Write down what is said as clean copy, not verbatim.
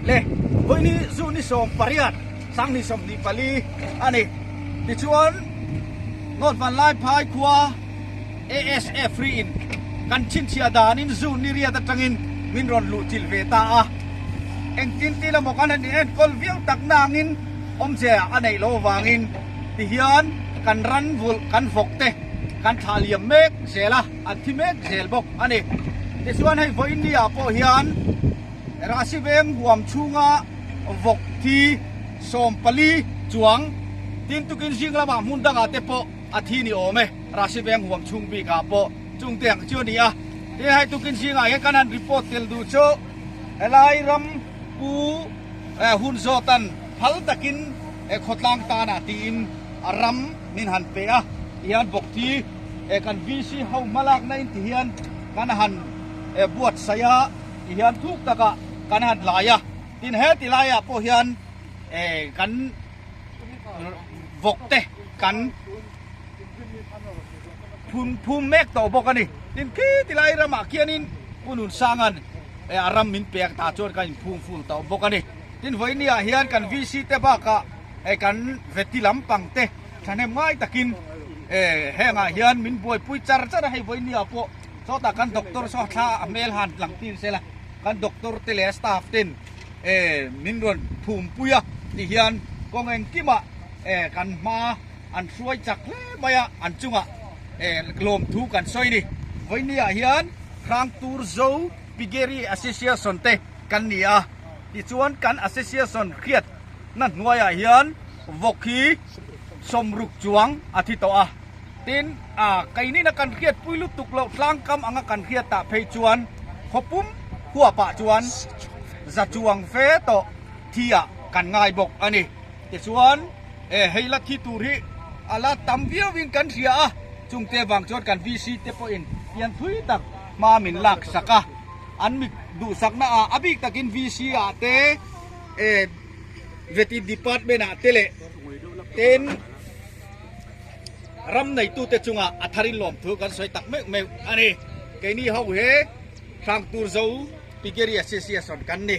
Le, vawiini zu ni 18, 2024 a ni. Tichuan, North Vanlaiphai khua ASF riin kan chhinchhiah danin zu ni riat atangin min rawn luh chilh ve ta a. Engtin ti emaw kan han enkawl viau tak nangin awmzia a neih loh avangin tihian kan ran vulh kan vawk te kan thlah liam mek zel a, an thi mek zel bawk a ni. Tichuan hei vawiin ni ah pawh hian Rahsi veng huam chhunga vawk thi 14 chuang tin tukin zing lamah hmun dangah te pawh a thi ni awm e, Rahsi veng huam chhung bikah pawh chung te ang chu a ni a. Tin hei tukin zingah hian kan han report tel duh chu helai ram pu hun zawtan phal takin khawtlang tanah tiin a ram min han pe a, tihian bawk thi kan VC ho hmalakna in tihian kan han buatsaih a, tihian thuk takah kan han lai a, tin he ti laiah pawh hian kan vawk te kan phun phum mek tawh bawk a ni. Tin khi ti lai ramah khianin Pu Nunsanga'n a ram min pek ta chuan kan inphum ful tawh bawk a ni. Tin vawinia hian kan VC te bakah kan veti lampang te thahnem ngai takin hengah hian min buaipui char char a, hei vawinia pawh sawtah kan doctor saw thla a hmel han lang tir sela kan doctor te leh a staff ten min rawn phumpui a tihian kawng engkimah kan hma an hruai chak hle mai a, an chungah lawmthu kan sawi ni. Vawinia hian Hrangturzo Piggery Association te kan ni a, tichuan kan association hriat na hnuaiah hian vawk hi 60 chuang a thi tawh a, tin keinina kan hriatpui lutuk loh tlangkam anga kan hriatah phei chuan khawpum huapah chuan za chuang fe tawh thi ah kan ngai bawk a ni. Tichuan hei la thi tur hi a la tam viauin kan hria a, chungte vang chuan kan VC te pawhin pian thui tak hma min lak sak a, an mi duhsakna ah a bik takin VC ah te Veti department ah te leh ten ram neitute chungah a tharin lawmthu kan sawi tak meuh meuh a ni. Keini ho he Hrangturzo Piggery Association kan ni.